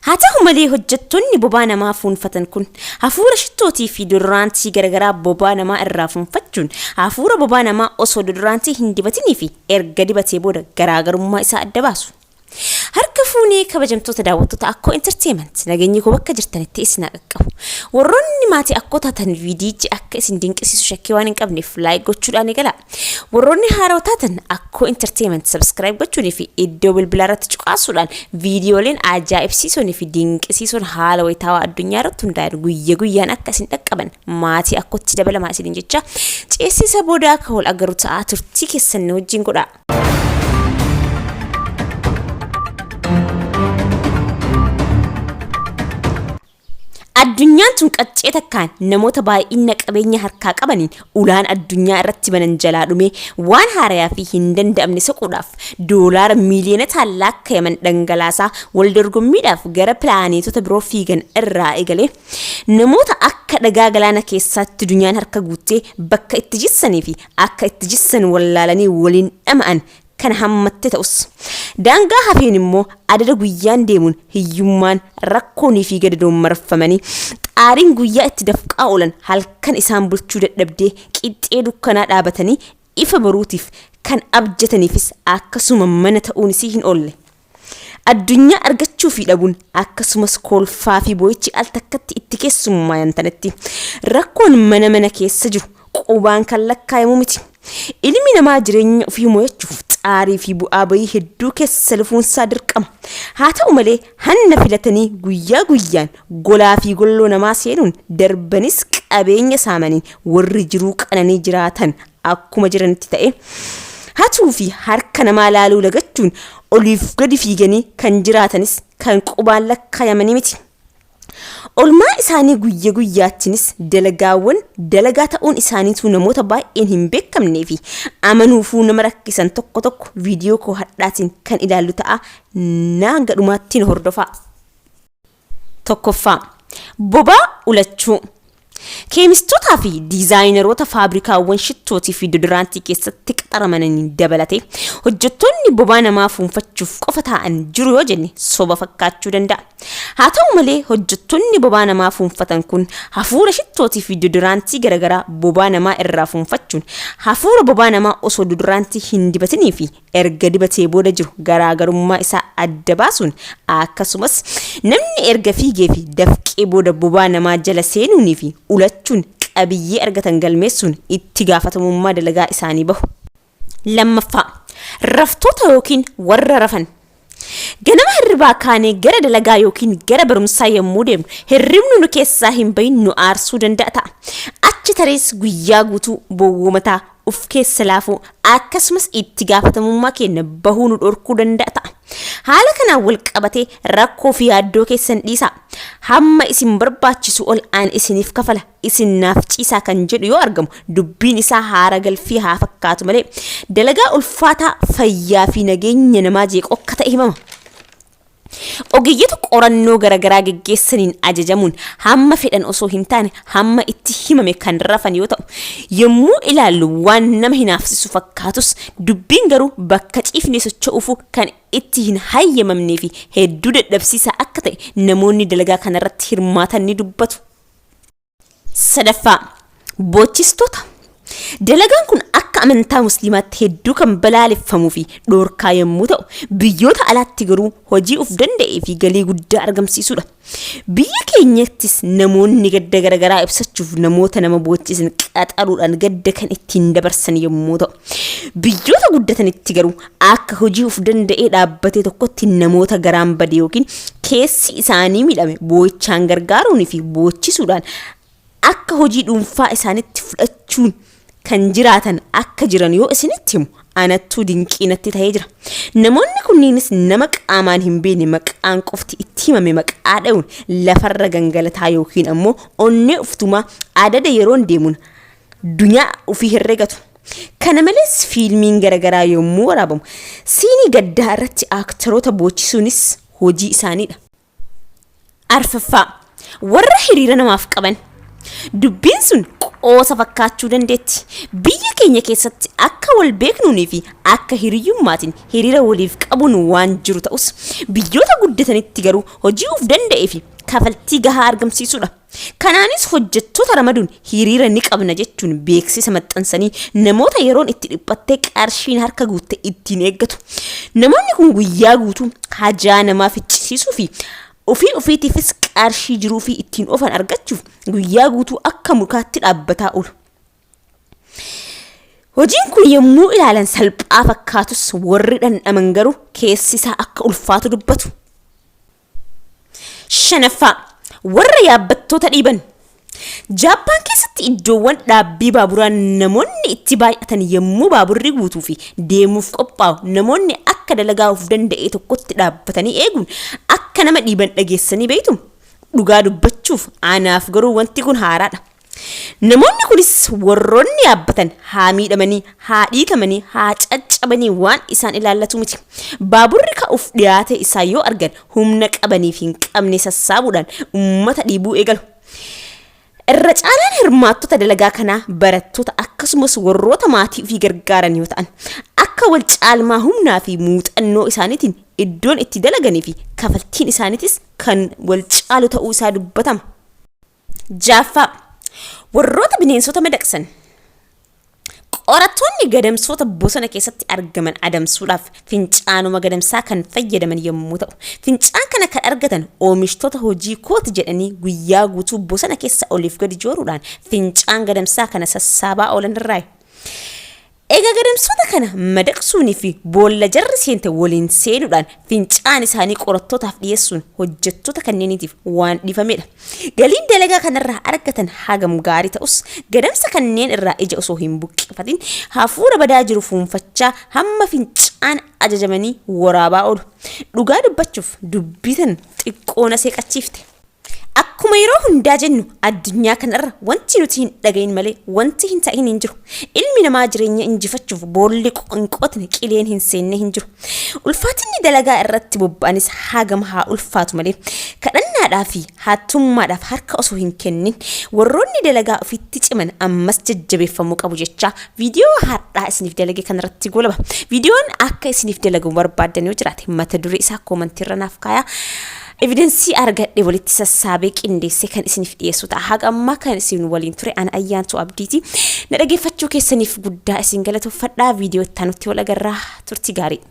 Haa ta'u malee hojjettoonni bobaa namaa fuunfatan kun hafuura shittootii fi dodoraantii garagaraa bobaa namaa irraa fuunfachuun hafuura bobaa namaa osoo dodoraantii hin dibatinii fi erga dibatee booda garaagarummaa isaa adda baasu. Harka fuunee kabajamtoota daawwattoota Akkoo Entertainment, nageenyi koo bakka jirtanitti isin haa qaqqabu. Warroonni maatii Akkoo taatan viidiyichi akka isin dinqisiisu shakkii waan hin qabneef like gochuudhaan eegalaa. Warroonni haarawa taatan Akkoo Entertainment subscribe gochuunii fi iddoo bilbilaa irratti cuqaasuudhaan viidiyooleen ajaa'ibsiisoonii fi dinqisiisoon haala wayitaawaa addunyaa irratti hundaa'an guyya guyyaan akka isin dhaqqaban maatii Akkootti dabalamaa isiniin jecha ceessisa boodaa akka wal agarru ta'aa turtii keessan nu wajjin godhaa. Addunyaan tun qaccee takkaan namoota baay'inna qabeenya harkaa qabaniin ulaan addunyaa irratti banan jalaa dhumee waan haarayaa fi hin danda'amne soquudhaaf doolaara miiliyonotaan laakkayaman dhangalaasaa wal dorgommiidhaaf gara pilaaneetota biroo fiigan irraa eegalee namoota akka dhagaa galaana keessaatti dunyaan harka guuttee bakka itti jissanii fi akka itti jissan wallaalanii waliin dhama'an kan hammatte ta'us, daangaa hafeen immoo adada guyyaan deemuun hiyyummaan, rakkoonii fi gadadoon marfamanii xaariin guyyaa itti dafqaa oolan halkan isaan bulchuu dadhabdee qixxee dukkanaa dhaabatanii ifa boruutiif kan abjataniifis akkasuma mana ta'uun isii hin oolle. Addunyaa argachuu fi dhabuun akkasumas kolfaa fi boo'ichi al takkatti itti keessummaayan tanatti rakkoon mana mana keessa jiru qubaan kan lakkaayamu miti. Ilmi namaa jireenya ofii mo'achuuf xaarii fi bu'aa bayii hedduu keessa lufuunsaa dirqama. Haa ta'u malee hanna filatanii guyyaa guyyaan golaa fi golloo namaa seenuun darbanis qabeenya saamanii warri jiruu qananii jiraatan akkuma jiranitti ta'ee, hatuu fi harka namaa laaluu lagachuun oliif gadi fiiganii kan jiraatanis kan qubaan lakkaayamanii miti. Olmaa isaanii guyya guyyaattinis dalagaawwan dalagaa ta'uun isaaniituu namoota baay'een hin beekamnee fi amanuufuu nama rakkisan tokko tokko viidiyoo koo hadhaatiin kan ilaallu ta'a, na hanga dhumaatti nu hordofaa. Tokkoffaa, Bobaa ulachuu. Keemistootaa fi diizaayinaroota faabrikaawwan shittootii fi dodiraantii keessatti qaxaramananiin dabalatee hojjettoonni bobaa namaa fuunfachuuf qofa taa'an jiru yoo jenne soba fakkaachuu danda'a. Haa ta'u malee hojjettoonni bobaa namaa fuunfatan kun hafuura shittootii fi dodiraantii garagaraa bobaa namaa irraa fuunfachuun hafuura bobaa namaa osoo dodiraantii hin dibatinii fi erga dibatee booda jiru garaagarummaa isaa adda baasuun akkasumas namni erga fiigee fi dafqee booda bobaa namaa jala seenuunii fi ulachuun qabiyyee argatan galmeessuun itti gaafatamummaa dalagaa isaanii bahu. Lammaffaa, raftoota yookiin warra rafan. Ganama hirribaa kaanee gara dalagaa yookiin gara barumsaa yommuu deemnu hirribni nu keessaa hin bahin nu aarsuu danda'a ta'a. Achi tarees guyyaa guutuu bowwoo mataa, uf keessa laafuu, akkasumas itti gaafatamummaa keenya bahuu nu dhorkuu danda'a ta'a. Haala kanaan wal qabatee rakkoo fi yaaddoo keessan dhiisaa. Hamma isin barbaachisu ol an isiniif kafala. isin naaf ciisaa kan jedhu yoo argamu dubbiin isaa haara galfii haa fakkaatu malee dalagaa ulfaataa fayyaa fi nageenya namaa jeequ akka ta'e himama. Ogeeyyota qorannoo garaagaraa geggeessaniin ajajamuun hamma fedhan osoo hin taane hamma itti himame kan rafan yoo ta'u, yommuu ilaallu waan nama hinaafsisu fakkaatus dubbiin garuu bakka ciifnee socho'uufuu kan itti hin hayyamamnee fi hedduu dadhabsiisaa akka ta'e namoonni dalagaa kanarratti hirmaatan ni dubbatu. Sadaffaa, boochistoota. Dalagaan kun akka amantaa Musliimaatti hedduu kan balaaleffamuu fi dhoorkaa yommuu ta'u, biyyoota alaatti garuu hojii uf danda'ee fi galii guddaa argamsiisuudha. Biyya keenyattis namoonni gadda garagaraa ibsachuuf namoota nama boochisan qaxaruudhaan gadda kan ittiin dabarsan yommuu ta'u, biyyoota guddatanitti garuu akka hojii uf danda'ee dhaabbatee tokkotti namoota garaan bade yookiin keessi isaanii miidhame boo'ichaan gargaaruun fi boochisuudhaan akka hojii dhuunfaa isaanitti fudhachuun kan jiraatan akka jiran yoo isinitti himu anattuu dinqii natti ta'ee jira. Namoonni kunniinis nama qaamaan hin beekne maqaan qofti itti himame maqaa dha'uun lafarra gangalataa yookiin ammoo onnee uftumaa adada yeroon deemuun dunyaa ofii herregatu. Kana malees fiilmiin garagaraa yommuu waraabamu siinii gaddaa irratti aaktaroota boochisuunis hojii isaaniidha. Arfaffaa, warra hiriira namaaf qaban. Dubbiin sun Qoosa fakkaachuu dandeetti. Biyya keenya keessatti akka wal beeknuunii fi akka hiriyyummaatiin hiriira waliif qabuun waan jiru ta'us, biyyoota guddatanitti garuu hojii of danda'ee fi kafaltii gahaa argamsiisuudha. Kanaanis hojjettoota ramaduun hiriira ni qabna jechuun beeksisa maxxansanii namoota yeroon itti dhiphattee qarshiin harka guutte ittiin eeggatu. Namoonni kun guyyaa guutuu hajaa namaa ficcisiisuu fi ofii ofiitiifis qarshii jiruu fi ittiin ofan argachuuf guyyaa guutuu akka mukaatti dhaabbataa oolu. Hojiin kun yommuu ilaalan salphaa fakkaatus warri dhandhaman garuu keessi isaa akka ulfaatu dubbatu. Shanaffaa, warra yaabbattoota dhiiban. Jaappaan keessatti iddoowwan dhaabbii baaburaa namoonni itti baay'atan yommuu baaburri guutuu fi deemuuf qophaa'u namoonni akka dalagaa of danda'e tokkotti dhaabbatanii eeguun akka nama dhiiban dhageessanii beektu. Dhugaa dubbachuuf anaaf garuu wanti kun haaraadha. Namoonni kunis warroonni yaabbatan haa miidhamanii, haa dhiitamanii, haa caccabanii waan isaan ilaallatu miti. Baaburri ka'uuf dhiyaate isaa yoo argan humna qabaniif hin qabne sassaabuudhaan uummata dhiibuu eegalu. Irra caalaan hirmaattota dalagaa kanaa barattoota akkasumas warroota maatii ofii gargaaran yoo ta'an, akka wal caalmaa humnaa fi muuxannoo isaaniitiin iddoon itti dalaganii fi kafaltiin isaaniitis kan wal caalu ta'uu isaa dubbatama. Jaaffaa, warroota bineensota madaqsan. Qorattoonni gadamsoota bosona keessatti argaman adamsuudhaaf fincaanuma gadamsaa kan fayyadaman yommuu ta'u, fincaan kana kan argatan oomishtoota hojii kooti jedhanii guyyaa guutuu bosona keessa oliif gadi jooruudhaan fincaan gadamsaa kana sassaabaa oolan irraayi. Egaa gadamsoota kana madaqsuunii fi boolla jarri seente waliin seenuudhaan fincaan isaanii qorattootaaf dhiyeessuun hojjettoota kanneeniitiif waan dhiifamedha. Galiin dalagaa kanarraa argatan hagam gaarii ta'us gadamsa kanneen irraa ija osoo hin buqqifatin hafuura badaa jiru fuunfachaa hamma fincaan ajajamanii waraabaa oolu. Dhugaa dubbachuuf dubbii tan xiqqoo na seeqachiifte. Akkuma yeroo hundaa jennu addunyaa kanarra wanti nuti hin dhagahin malee wanti hin ta'in hin jiru. Ilmi namaa jireenya injifachuuf boolli hin qotne, qileen hin seenne hin jiru. Ulfaatinni dalagaa irratti bobba'anis hagam haa ulfaatu malee kadhannaadhaa fi hattummaadhaaf harka osoo hin kennin warroonni dalagaa ofitti ciman ammas jajjabeeffamuu qabu jechaa viidiyoo har'aa isiniif dalage kanarratti golaba. Viidiyoon akka isiniif dalagamu barbaaddan yoo jiraate mata duree isaa koomantiirra naaf kaayaa. Evidensii argadhe walitti sassaabee qindeessee kan isiniif dhiyeessu ta'a. Haga ammaa kan isin waliin ture ana Ayyaantuu Abdiiti. Na dhageeffachuu keessaniif guddaa isin galatoffadha. Viidiyoo itti aanutti wal agarraa, turtii gaarii.